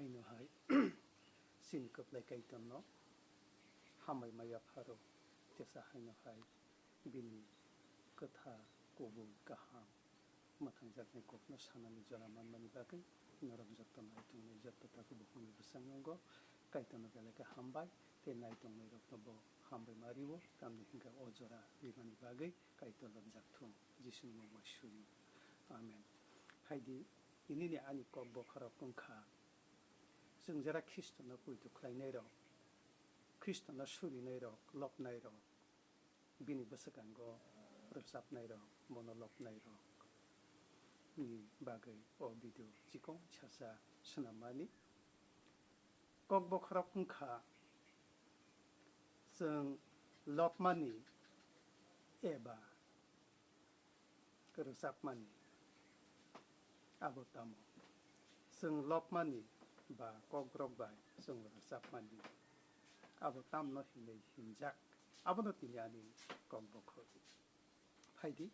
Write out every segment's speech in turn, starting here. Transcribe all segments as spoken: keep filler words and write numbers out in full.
Haino hai chini kwplai Kaitorno hambai ma yapharo, tesa haino hai bini kwthar, kubui, kaham, mwthangjaknai kokno sanani jora manmani bagwi norok joto naitongnai joto takhuk bukhukni bwskango Kaitorno belai khe hambai tei naitongnairokno bo hambai ma rio, tamni hwnkhe o jora rimani bagwi Kaitor labjak thung. Jisuni mung bai suri. Amen. Phaidi, tinini ani kok bokhorok wngkha, chwng jera Khristono poito khlainairok, Khristono surinairok, lobnairok, bini bwswkango rwchapnairok, bono lobnairok ni bagwi o video chikon sasa swnammani. Kok bokhorok wngkha chwng lobmani eba rwchapmani. Abo tamo? Chwng lobmani ba kokborok bai chwng rwchapmani. Abo tamno hinwi hinjak? Abono tini ani kok bokhorok. Phaidi,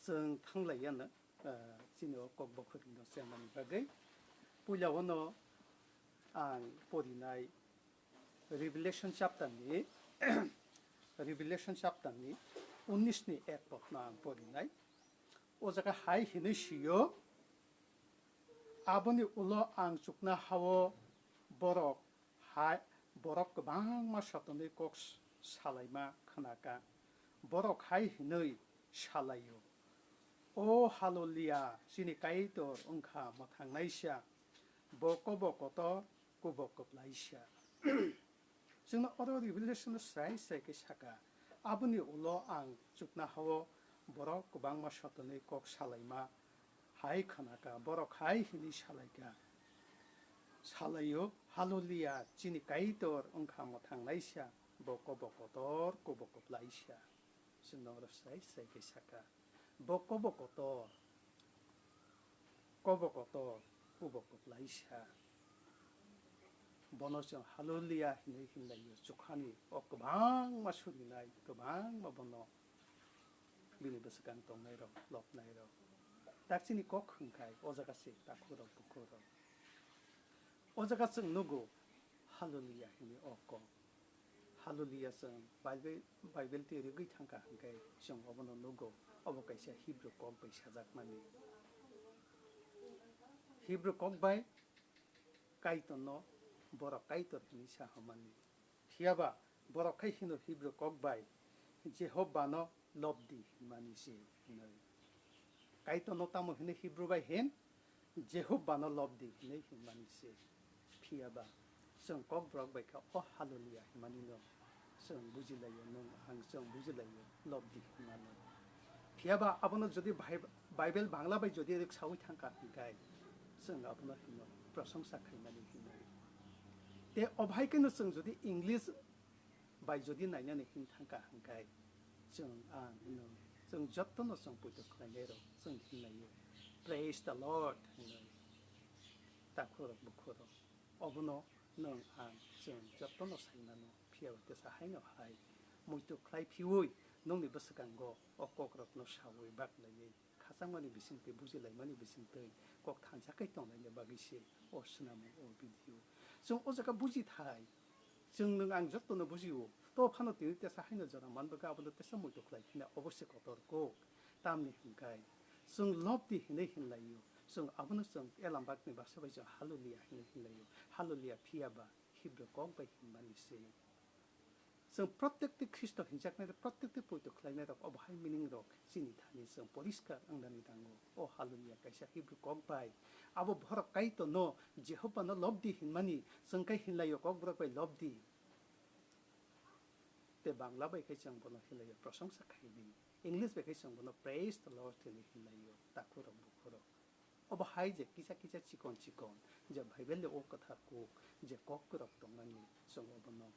chwng thanglaiya no, ah, chini o kok bokhorokno chenani bagwi. Puila ono ang porinai Revelation chapter ni, Revelation chapter ni unis ni ek pokno ang porinai. O jaga hai hinwi sio, aboni ulo ang chukna hao borok hai, borok kwbangma sotonwi kok s-, salaima khnaka. Borok hai hinwi salaio, "O Hallelujah, chini Kaitor wngkha mwthangnaisa, bo kobo kotor, kubo kwplaisa." Chwngno oro Revelation-o srai srai khe saka, "Aboni ulo ang chukna hao borok kwbangma sotonwi kok salaima hai khnaka, borok hai hinwi salaika, salaio, 'Hallelujah, chini Kaitor wngkha mwthangnaisa, bo kobo kotor, kubo kwplaisa.'" Chwngno oro srai srai khe saka, bo kobo kotor, kobo kotor, kubo kwplaisa. Bono chwng Hallelujah hinwi hinlaio, chukhani o kwbangma surinai, kwbangma bono bini bwswkang tongnairok, lobnairok. Dakchini kok hwnkhai o jaga se takhukrok, bukhukrok. O jaga chwng nugo Hallelujah hinwi o kok. Hallelujah chwng Bible, Bible twi rwgwi thangkha hwnkhe chwng obono nugo, obo kaisa Hebrew kok bai sajakmani. Hebrew kok bai Kaitorno borok Kaitor hinwi sa hwnmani. Phiyaba borok khai hino Hebrew kok bai Jehovano lobdi hwnmani se hinwi. Kaitorno tamo hinwi Hebrew bai hin? Jehovano lobdi hinwi hwnmani se. Phiyaba chwng kokborok bai kha o Hallelujah hwnmani no chwng bujilaio, nwng ang chwng bujilaio lobdi hwnmani. Phiyaba abono jodi Bi-, Bible Bangla bai jodi rwksaui thangkha hwnkhe chwng abono hino prosongsa khaimani hinwi. Te obhai kheno chwng jodi English bai jodi nainani hin thangkha hwnkhe chwng ang nwng chwng jottono chwng poito khlainairok chwng hinlaio, "Praise the Lord," hinwi. Takhukrok bukhukrok, obono nwng ang chwng jottono sai mano, phiyaba tesa haino hai muitu khlai phiui nwngni bwswkango o kokrokno saui baklaiwi khachangmani bisingtwi, bujilaimani bisingtwi kok thansa khe tonglaina bagwi se o swnamwi o video. Chwng o jaga bujithai, chwng nwng ang jottono bujio, to phano tini tesa haino jora manbagwi abono tesa muitu khlai phina obo se kotor kok. Tamni hwnkhe chwng lobdi hinwi hinlaio, chwng abono chwng elambakni basa bai chwng Hallelujah hinwi hinlaio. Hallelujah phiyaba Hebrew kok bai hinmani se. Chwng protekti Khristo hinjaknai rok, protekti poito khlainai rok, obo hai meaning rok chini thani chwng poriskar wngnani nango. O Hallelujah kaisa Hebrew kok bai. Abo borok Kaitorno, Jehovano lobdi hinmani, chwng khe hinlaio kokborok bai lobdi. Te Bangla bai khe chwng bono hinlaio prosongsa khaidi. English bai khe chwng bono "Praise the Lord" hinwi hinlaio, takhukrok bukhukrok. Obo hai je kisa kisa chikon chikon je Bible ni o kwthar kuk je kok kwrwk tongmani, chwng obono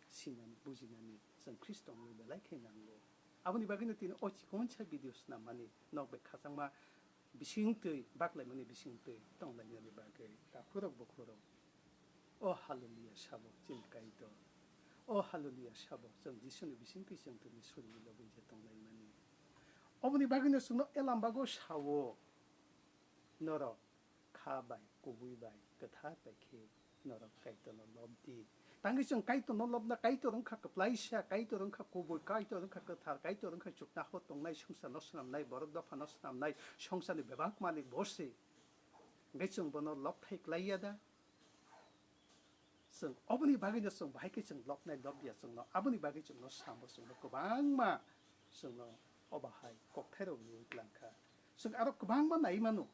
sinani, bujinani chwng Khristo wngwi belai khe nango. Aboni bagwino tini o chikonsa video swnam mani nok bai khachangma bisingtwi, baklaimani bisingtwi tonglainani bagwi takhukrok bukhukrok. O Hallelujah sabo chini Kaitor. O Hallelujah sabo chwng Jisuni bisingtwi chwng tini suri lobwi je tonglaimani. Oboni bagwino chwngno elambago sao norok kha bai kubui bai, kwthar bai khe norok Kaitorno lob di. Tangwi chwng Kaitorno lobna, Kaitor wngkha kwplaisa, Kaitor wngkha kubui, Kaitor wngkha kwthar, Kaitor wngkha chuknohor tongnai, swngcharno swnamnai, borok dophano swnamnai, swngcharni bebak malik bo se. Hwnkhe chwng bono lobthai klai ya da? Chwng oboni bagwino chwng bahai khe chwng lobnai lobya chwngno, aboni bagwi chwngno samo chwngno kwbangma chwngno obo hai kokthairok nwi tlang kha. Chwng aro kwbangma nai mano.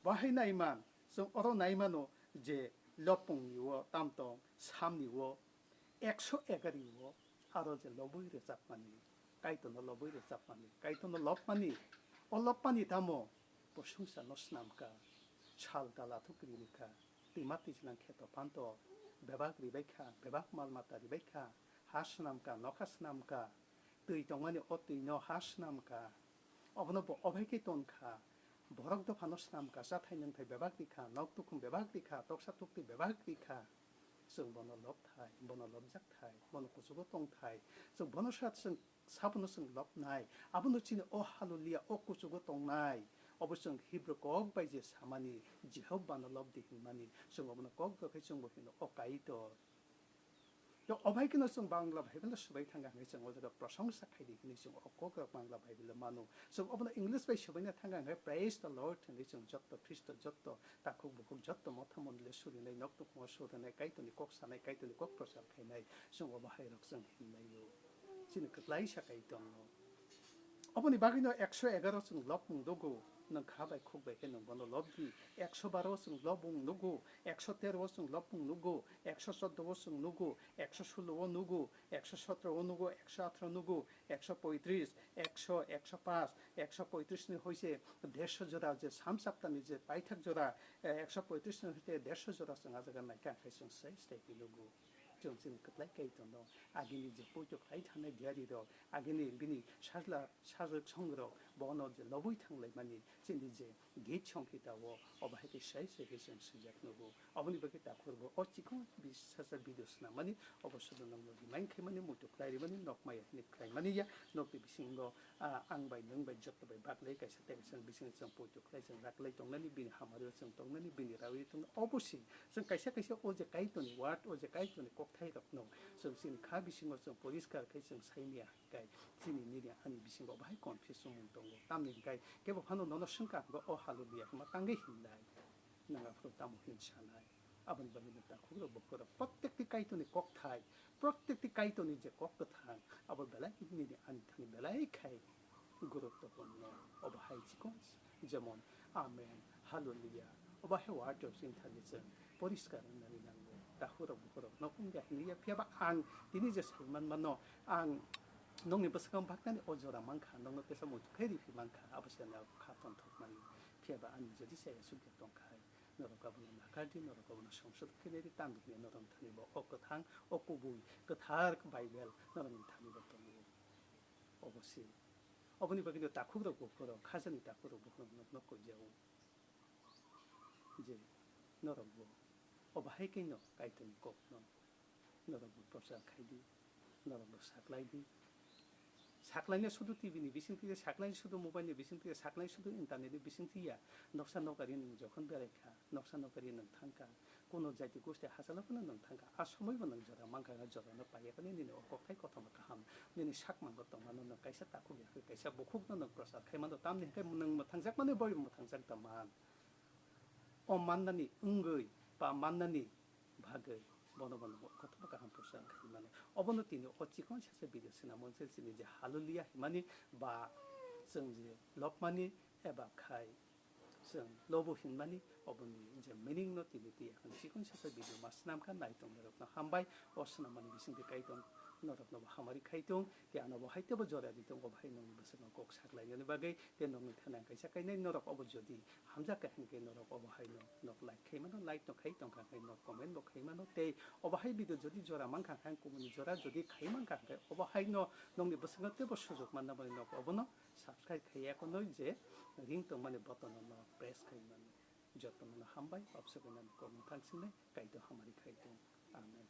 Bahai nai man, chwng oro nai mano je lopungni o tamtong samni o ekso egarni o aro je lobwi rwchapmani, Kaitorno lobwi rwchapmani, Kaitorno lobmani, o lobmani tamo bo swngcharno swnamkha, sal gala thukri rikha, twima twijlang kheto phanto bebak ribaikha, bebak mal mata ribaikha, ha swnamkha, nokha swnamkha, twi tongmani o twino ha swnamkha, obono bo obaikhe tonkha, borok dophano swnamkha, chathai nwngthai bebak rikha, nok tukhum bebak rikha, toksa tuktwi bebak rikha. Chwng bono lobthai, bono lobjakthai, bono kuchugo tongthai, chwng bono sat chwng sabono chwng lobnai, abono chini o halulia o kuchugo tongnai, obo chwng Hibru kok bai je samani, Jehovano lobdi hinmani, chwng obono kok bai khe chwngbo hino, O Kaitor. To obai kheno chwng Bangla Bible no swbai thangkha hwnwi chwng o jaga prosongsa khaidi hwnwi chwng o kok rok Bangla Bible o mano. Chwng obono English bai swbaina thangkha hwnkhe Praise the Lord hwnwi chwng jotto Khristo jotto takhuk bukhuk jotto motha mondoli surinai nok nukhungo surinai Kaitorni kok sanai Kaitorni kok prochar khainai chwng obo hai rok chwng hinlai o. Chini kwplai sa Kaitor no. Oboni bagwino ekso egaro chwng lobmung nugo, nwng kha bai khuk bai khe nwng bono lobdi. Ekso baro chwng lobmung nugo, ekso tero o chwng lobmung nugo, ekso choddo o chwng nugo, ekso sulo o nugo, ekso sotro o nugo, ekso athro nugo, ekso poitris, ekso, ekso paanch, ekso poitris ni hoise dersho jora je sam saptani je paithak jora, eh, ekso poitris ni hoise dersho jora chwng a jaga naikha khe chwng se step nugo. Chwng chini kwplai Kaitor no agini je poito khlai thanai diari rok, agini bini sajla sajwk songrok bono je lobwi thanglaimani chini je git songkhita o obo hai khe sai sai khe chwng swijak nugo. Oboni bagwi takhurbo o chikon bisasa video swnamani obo sudu nokno remind khaimani muitu khlai rimani nok maya hwnwi khlaimani ya nokni bisingo, ah, ang bai nwng bai jotto bai baglai kaisa tei kaisa bisingo chwng poito khlai chwng raklai tongnani bini hamari o chwng tongnani bini rawi tongnani obo se chwng kaisa kaisa o je Kaitorni word o je Kaitorni kokthai rokno chwng chini kha bisingo chwng poriskar khai chwng saimaya. Kai chini nini ani bisingo bahai confuse wngmung tongo. Tamni hwnkhe kebo phano nono swngkha hwnkhe, "O hallelujah hwnma tangwi hinlai? Nwng aphuru tamo hin sanai?" Aboni bagwi nwng takhukrok bukhurok prottekti Kaitorni kokthai, prottekti Kaitorni je kok kwthang, abo belai nini ani thani belai khai guruttopurno. Obo hai chikon jemon, Amen, Hallelujah. Obo hai word rok chini thani chwng poriskar wngnani nango. Takhurok bukhurok nok wngya hinwi ya, phiyaba ang tini je saiman mano, ang nokni bwskango baknani o jora mankha, nokno tesa muitu khe riphi mankha, abo se ang kha tonthokmani. Phiyaba ani jodi chaya sukya tongkhai, norok abono nakardi, norok abono songsodok khe naidi, tamni hwnwi norok thani bo o kwthang, o kubui, kwthar Bible norokni thani bo tongo. Obo se. Oboni bagwino takhukrok bukhurok, khajani takhukrok bukhurok nokno koijago. Je norokbo obo hai khe no Kaitorni kokno norokbo prochar khai di, norokbo saklai di. Saklaina sudu T V ni bisingtwi ya, saklaina sudu mobile ni bisingtwi ya, saklaina sudu internet ni bisingtwi ya. Noksa nokari nwng jokhon berai kha, noksa nokari nwng thang kha, kuno jati gosti hachalo phano nwng thang kha, a somoi bo nwng jora mankha, jorano paiya khe nini o kokthai kothoma kaham, nini sakmango tongmano nwng kaisa takhuk ya khe kaisa bukhukno nwng prochar khai mano, tamni hwnkhe nwng mwthangjakmani bai mwthangjak da man. O mannani wngwi ba mannani bagwi bono bono kothoma kaham prochar khai mano. Obono tini o chikon sasa video swnamung se chini je Hallelujah himani ba chwng je lobmani eba khai chwng lobo hinmani oboni je meaning no tini twi akhani chikon sasa video ma swnamkha naitongnai rokno hambai. O swnamani bisingtwi Kaitor norokno bo hamari khai tong tei ano bo hai teibo jora di tong obo hai nokni bwskango kok saklainani bagwi tei nokni thani ang kaisa kainai norok obo jodi hamjak kha hinkhe norok obo haino nok like khai mano, like no khai tongkha khe nok comment bo khai mano tei obo hai video jodi jora mankha khe kubuni jora jodi khai mankha khe obo haino nokni bwskango teibo sujok manna mani nok obono subscribe khai ya konwi je ring tongmani button no press khai mano. Jotono hambai, obswk nani kokno thang sinai, Kaitor hamari khai tong. Amen.